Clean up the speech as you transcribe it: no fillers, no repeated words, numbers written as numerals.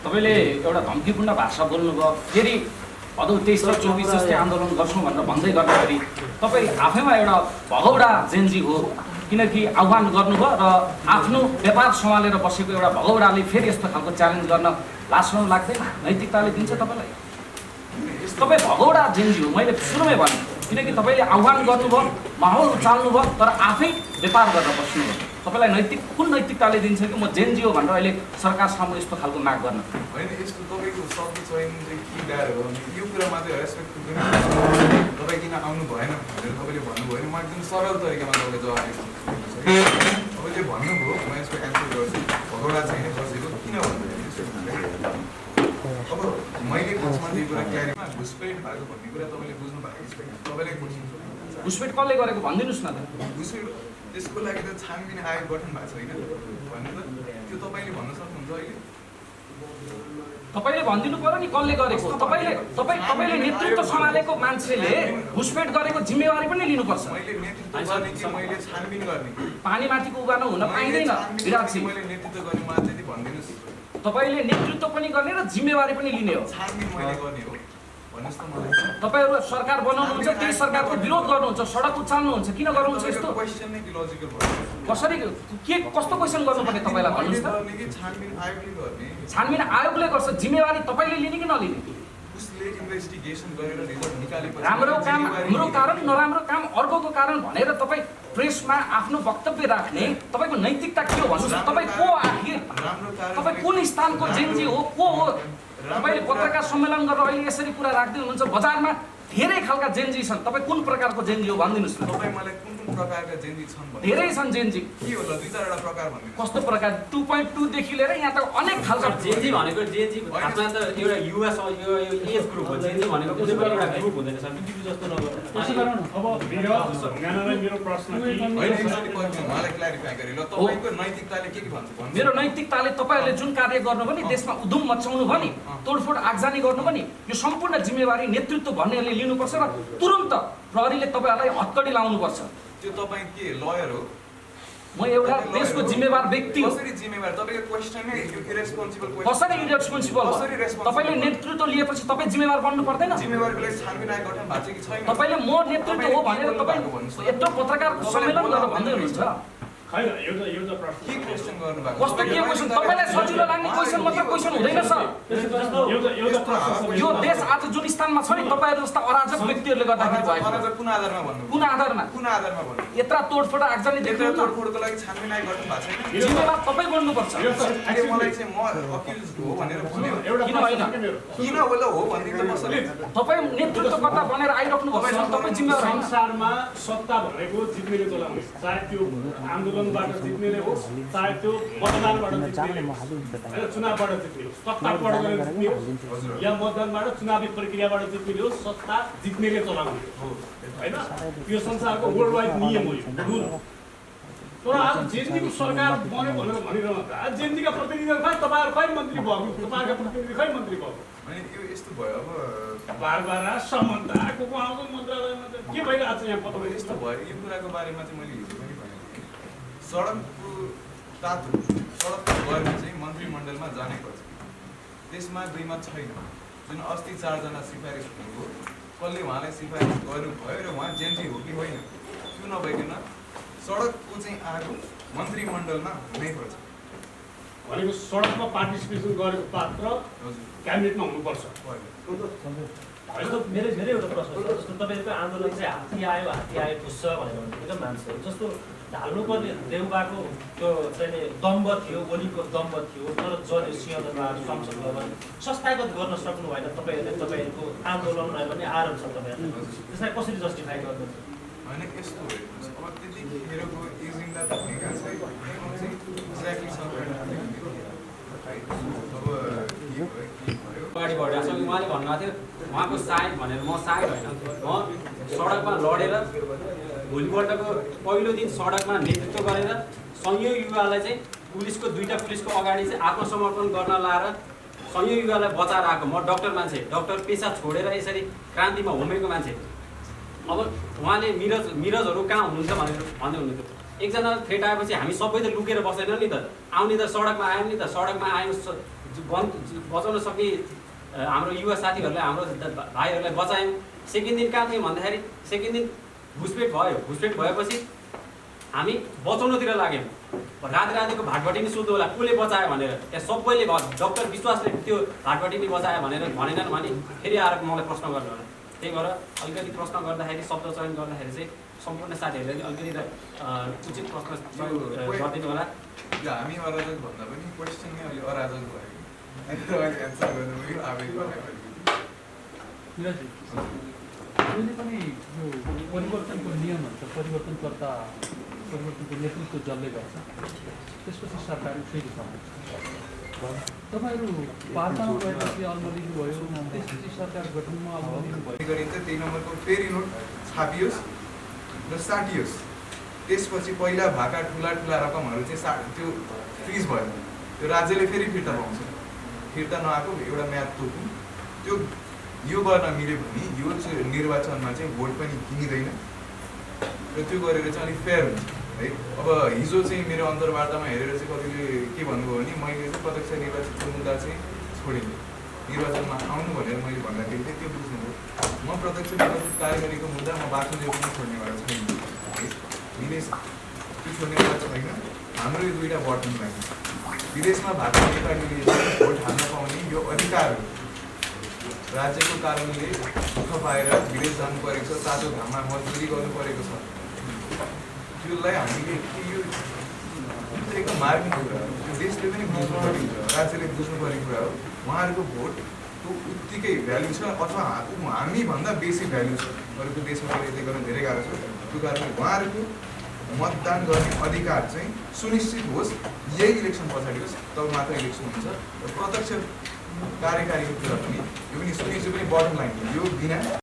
तपाईँले एउटा धम्कीपूर्ण भाषा बोल्नुभयो, फेरि भदौ 23 र 24 जस्तै आन्दोलन गर्छौँ भनेर भन्दै गर्दाखेरि तपाईँ आफैमा एउटा भगौडा जेन्जी हो, किनकि आह्वान गर्नुभयो र आफ्नो व्यापार सम्हालेर बसेको एउटा भगौडाले फेरि यस्तो खालको च्यालेन्ज गर्न लास्नु लाग्दैन? नैतिकताले दिन्छ तपाईँलाई? तपाईँ भगौडा जेन्जी हो, मैले सुरुमै भने, किनकि तपाईँले आह्वान गर्नुभयो, माहौल उचाल्नुभयो, तर आफै व्यापार गरेर बस्नुभयो। तपाईँलाई कुन नैतिकताले दिन्छ कि म जेन्जी हो भनेर अहिले सरकार सामु यस्तो खालको माग गर्न? होइन, यस्तो तपाईँको शब्द चयन चाहिँ के गाह्रो हो भने यो कुरामा चाहिँ रेस्पेक्ट तपाईँ किन आउनु भएन भनेर तपाईँले भन्नुभयो भने म एकदम सरल तरिकामा तपाईँले जवाब दिन्छु। तपाईँले भन्नुभयो, म यसको एन्सर गर्छु, भगौडा छैन बसेको किन भन्दाखेरि अब मैले खासमा त्यो कुरा क्ल्यारिफाई घुसपेट भएको भन्ने कुरा तपाईँले बुझ्नु भएको छ, तपाईँले बुझ्नु घुसपेट कसले गरेको भनिदिनुहोस् न त। घुसपेट त्यसको लागि त छानबिन आयोग गठन भएको छैन भन्नु त, त्यो तपाईँले भन्न सक्नुहुन्छ अहिले? तपाईँले भनिदिनु पर्यो नि कसले गरेको। तपाईँले नेतृत्व सम्हालेको मान्छेले घुसपेट गरेको जिम्मेवारी पनि लिनुपर्छ। मैले नेतृत्व गर्ने कि मैले छानबिन गर्ने? पानीमाथिको उभानो हुन पाइँदैन विराटजी। मैले नेतृत्व गर्ने मलाई त्यति भनिदिनुहोस्। तपाईँले नेतृत्व पनि गर्ने र जिम्मेवारी पनि लिने हो। छानबिन मैले गर्ने हो भन्नुहोस् त मलाई। तपाईँहरू सरकार बनाउनुहुन्छ, त्यही सरकारको विरोध गर्नुहुन्छ, सडक उचाल्नुहुन्छ, किन गर्नुहुन्छ यस्तो? क्वेसन नै कि लजिकल भयो? कसरी के कस्तो क्वेसन गर्नुपर्ने तपाईँलाई भन्नुहोस् त? छानबिन आयोगले गर्ने। छानबिन आयोगले गर्छ, जिम्मेवारी तपाईँले लिने कि नलिने? उसले इन्भेस्टिगेसन गरेर रिजल्ट निकालेपछि राम्रो काम हाम्रो कारण, नराम्रो काम अर्कोको कारण भनेर तपाईँ प्रेसमा आफ्नो वक्तव्य राख्ने तपाईँको नैतिकता के हो भन्नुहोस् न? तपाईँ को आखिर? तपाईँ कुन स्थानको जेन्जी हो, को हो? तपाईँले पत्रकार सम्मेलन गरेर अहिले यसरी कुरा राख्दै हुनुहुन्छ। बजारमा धेरै खालका जेन्जी छन्, तपाईँ कुन प्रकारको जेन्जी हो भनिदिनुहोस् न? तपाईँ मलाई कुन प्रकारका जेन्जी छन् भन्नु? धेरै छन् जेन्जी। के हो ल, दुई चारवटा प्रकार भन्नु? कस्तो प्रकार? 2.2 देखि लिएर यहाँ त अनेक खालका जेन्जी भनेको जेन्जी खासमा त एउटा युवा यो एज ग्रुप हो। जेन्जी भनेको कुनै पनि एउटा ग्रुप हुँदैन सर, बिबी जस्तो नगर्नु। त्यसो गरौँ न। अब मेरो प्रश्न के होइन, यसरी पर्दैन, मलाई क्ल्यारिफाई गरे ल। तपाईँको नैतिकताले के भन्छ? मेरो नैतिकताले तपाईँहरूले जुन कार्य गर्नु भने देशमा उधुम मचाउनु भने, तोडफोड आगजानी गर्नु भने, यो सम्पूर्ण जिम्मेवारी नेतृत्व भन्नेहरूले लिनुपर्छ र तुरुन्त प्रहरीले तपाईँहरूलाई हत्कडी लाउनुपर्छ। त्यो तपाईँ के लयर हो? म एउटा देशको जिम्मेवार व्यक्ति हो। कसरी जिम्मेवार? तपाईँको क्वेसन नै इरेस्पोन्सिबल क्वेसन। कसरी इरेस्पोन्सिबल? तपाईँले नेतृत्व लिएपछि तपाईँ जिम्मेवार बन्नु पर्दैन? जिम्मेवारको लागि छानबिन आयोग गठन भएको छ कि छैन? तपाईँले म नेतृत्व हो भनेर तपाईँ यत्रो पत्रकारको सम्मेलन गरेर भन्दै हुनुहुन्छ। होइन, एउटा प्रश्न के क्वेसन गर्नुभएको? कस्तो के क्वेसन? तपाईँलाई सजिलो लाग्ने क्वेसन मात्र क्वेसन हुँदैन सर। एउटा प्रश्न यो देश आज जुन स्थानमा छ नि तपाईँहरू जस्ता अराजक व्यक्तिहरूले गर्दाखेरि भएको। अराजक कुन आधारमा भन्नु? कुन आधारमा? कुन आधारमा भन्नु? यत्रा तोडफोड आगजानी त्यत्रो देख्नु तोडफोडको लागि छानबिन आयोग गठन भएको छैन? जिम्मेवार तपाईँ बन्नुपर्छ। अहिले मलाई चाहिँ म अक्युज हो भनेर भन्यो। एउटा किन होइन? किन होला हो भन्दिनँ त कसरी? तपाईँ नेतृत्वकर्ता बनेर आइराख्नु भएको छ, तपाईँ जिम्मेवार होइन। संसारमा सत्ता भनेको जित्नेले चलाउने, चाहे त्यो आन्दोलनबाट जित्नेले होस्, चाहे त्यो मतदानबाट जित्नेले होस्, होइन, चुनावबाट जित्ने होस्, सत्ताबाट जित्ने होस्, या मतदानबाट चुनावी प्रक्रियाबाट जित्ने होस्, सत्ता जित्नेले चलाउने हो, होइन? यो संसारको वर्ल्ड वाइड नियम हो, यो रुल हो। तर आज जेएनजीको सरकार बन्यो भनेर भनिरहँदा जेएनजीका प्रतिनिधिहरू खै तपाईँहरू खै मन्त्री भएको, तपाईँहरूका प्रतिनिधि खै मन्त्री भएको? अनि यो यस्तो भयो अब बारबारा सम्बन्ध को आउँछ मन्त्रालयमा के भइरहेको छ यहाँ पत्ता यस्तो भयो। यो कुराको बारेमा चाहिँ मैले हिजो पनि भनेको थिएँ, सडकको तातो सडकको गर्मी चाहिँ मन्त्रीमण्डलमा जानेको छ, त्यसमा दुई मत छैन। जुन अस्ति 4 जना सिफारिस हुनुभयो, कसले उहाँलाई सिफारिस गर्नुभयो र उहाँ जेन्जी हो कि होइन त्यो नभइकन सडकको चाहिँ आगो मन्त्रीमण्डलमा हुनैपर्छ भनेको सडकमा पार्टिसिपेसन गरेको पात्र क्याबिनेटमा हुनुपर्छ। मेरो एउटा प्रश्न छ, जस्तो तपाईँको आन्दोलन चाहिँ हात्ती आयो पुस्छ भनेर भन्नुहुन्छ मान्छेहरू, जस्तो ढाल्नुपर्ने देउबाको त्यो चाहिँ दम्ब थियो, गोलीको दम्ब थियो, तर जज सिंहदरबार संसद भवन संस्थागत गर्न सक्नु भएन तपाईँहरूले। तपाईँहरूको आन्दोलन भयो भने आरोप छ तपाईँहरूले, त्यसलाई कसरी जस्टिफाई गर्नुहुन्छ? होइन, यस्तो हो अब त्यतिखेरको एजेन्डा भनेका चाहिँ एक्ज्याक्टली अगाडि बढेको छ। उहाँले भन्नुभएको थियो उहाँको सायद भनेर, म सायद होइन, म सडकमा लडेर भोलिपल्टको पहिलो दिन सडकमा नेतृत्व गरेर संघीय युवालाई चाहिँ दुईटा पुलिसको अगाडि चाहिँ आत्मसमर्पण गर्न लाएर संघीय युवालाई बचाएर आएको म डक्टर मान्छे, डक्टर पेसा छोडेर यसरी क्रान्तिमा होमेको मान्छे। अब उहाँले मिरजहरू कहाँ हुनुहुन्छ भनेर भन्दै हुनुहुन्थ्यो। एकजना थ्रेट आएपछि हामी सबै त लुकेर बसेनौँ नि त, आउने त सडकमा आयौँ नि त, सडकमा आयौँ बचाउन सक्ने हाम्रो युवा साथीहरूलाई हाम्रो भाइहरूलाई बचायौँ। सेकेन्ड दिन कहाँ थियौँ भन्दाखेरि सेकेन्ड दिन घुसपेट भयो। घुसपेट भएपछि हामी बचाउनतिर लाग्यौँ। रातिको भाटभटी नि सोध्नु होला कसले बचायो भनेर। त्यहाँ सबैले डक्टर विश्वासले त्यो भाटभटी नि बचायो भनेर भनेनन् भने फेरि आएर मलाई प्रश्न गर्नु होला। त्यही भएर अलिकति प्रश्न गर्दाखेरि शब्द चयन गर्दाखेरि चाहिँ सम्पूर्ण साथीहरूले अलिकति उचित प्रश्न गरिदिनु होला। हामी अराजक भन्दा पनि क्वेसन नै अलि अराजक भयो कि एन्सर गर्नु यो आवेग अहिले पनि यो परिवर्तनको नियम हुन्छ, परिवर्तनको नेतृत्व जसले गर्छ त्यसपछि सरकार फेरि चलाउँछ। तपाईँहरू पार्टामा गएपछि अल्मलिनु भयो, त्यसपछि सरकार गठनमा अल्मलिनु भयो गरिन्छ। त्यही नम्बरको फेरि नोट छापियोस् र साटियोस्। त्यसपछि पहिला भएका ठुला रकमहरू चाहिँ त्यो फ्रिज भयो। त्यो राज्यले फेरि फिर्ता पाउँछ। फिर्ता नआएको एउटा म्याद तोक्नु। त्यो यो गर्न मिल्यो भने यो चाहिँ निर्वाचनमा चाहिँ भोट पनि किनिँदैन र त्यो गरेर चाहिँ अलिक फेयर हुन्छ है। अब हिजो चाहिँ मेरो अन्तर्वार्तामा हेरेर चाहिँ कतिले के भन्नुभयो भने मैले चाहिँ प्रत्यक्ष निर्वाचितको मुद्दा चाहिँ छोडिदिएँ, निर्वाचनमा आउनु भनेर मैले भन्दाखेरि चाहिँ त्यो बुझ्नुभयो। म प्रत्यक्ष निर्वाचित कार्यकारीको मुद्दा म वासुदेव पनि छोड्नेवाला छैन, विदेश त्यो छोड्नेवाला छैन। हाम्रो यो दुईवटा बटन लाइन विदेशमा भएको नेपालीले भोट हाल्न पाउने यो अधिकार हो। राज्यको कारणले दुःख पाएर विदेश जानु परेको छ, तातो घाममा मजदुरी गर्नु परेको छ। त्यसलाई हामीले यो एकदम मार्मिक कुरा हो। यो देशले पनि बुझ्नु पर्ने कुरा हो, राज्यले बुझ्नु पर्ने कुरा हो। उहाँहरूको भोटको उत्तिकै भ्याल्यु छ अथवा हामीभन्दा बेसी भ्याल्यु छ। अरूको देशमा यसले गर्न धेरै गाह्रो छ। त्यो कारणले उहाँहरूको मतदान गर्ने अधिकार चाहिँ सुनिश्चित होस्। यही इलेक्सन पछाडि होस्, तब मात्र इलेक्सन हुन्छ। र प्रत्यक्ष कार्यकारीको कुरा पनि यो पनि सुनिश्चित पनि बटम लाइन हो। यो बिना